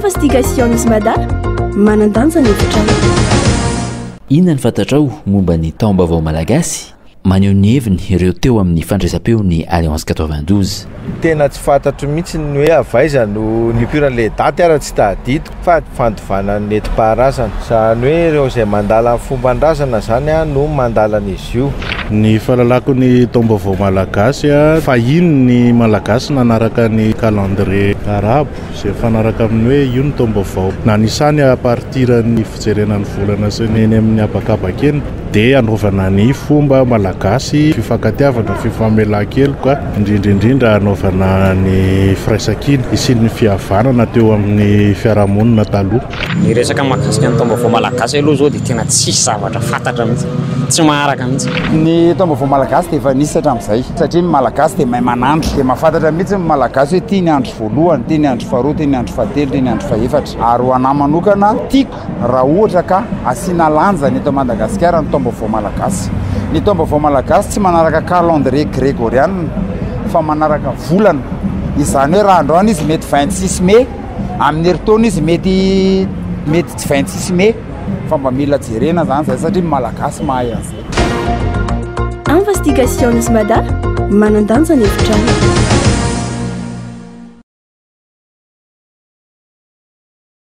Investigations Mada, manan-danja ny hevitrao. Inona ny fantatrao momba ny taom-baovao malagasy? Maneho ny heviny ireo teo amin'ny fandraisam-peon'ny Alliance 92. Tena tsy fantatro mihitsy ny hoe avy aiza no nipoiran'ilay daty ara tsy tadidiko fa fandovana ny nentim-paharazana. Izany hoe ireo izay mandala ny fomban-drazana izany no mandala an'izy io. Ny fahalalako ny taom-baovao malagasy, fahiny ny malagasy nanaraka ny calendrier arabo izay mifanaraka amin'ny hoe io ny taom-baovao nanisany à partir ny fijerena ny volana sy ny eny amin'ny habakabaka eny. Dia hanaovana ny fomba malagasy, fifankatiavana, fifamelan-keloka, indrindra indrindra hanaovana ny firaisankina, hisian'ny fihavanana teo amin'ny fiarahamonina taloha. Ny resaka mahakasika ny taom-baovao malagasy aloha izao dia tena tsisy zavatra fantatra mihitsy, tsy maharaka mihitsy. Ny taom-baovao malagasy dia efa nisy hatramin'izay satria ny malagasy dia mahay manandro, dia mahafantatra mihitsy ny malagasy hoe ity ny andro voalohany, ity ny andro faharoa, ity ny andro fahatelo, ity ny andro fahefatra. Ary ho anà manokana, tiako Raha ohatra ka asiana lanjany eto Madagasikara ny taom-baovao malagasy. Ny taom-baovao malagasy tsy manaraka calendrier gregoriana fa manaraka volana. Izany hoe raha androany izy mety 26 mai, amin'ny herintaona izy mety mety tsy 26 mai fa mba mila jerena zany zay satria ny malagasy mahay an'izay. Investigations Mada, manan-danja ny hevitrao.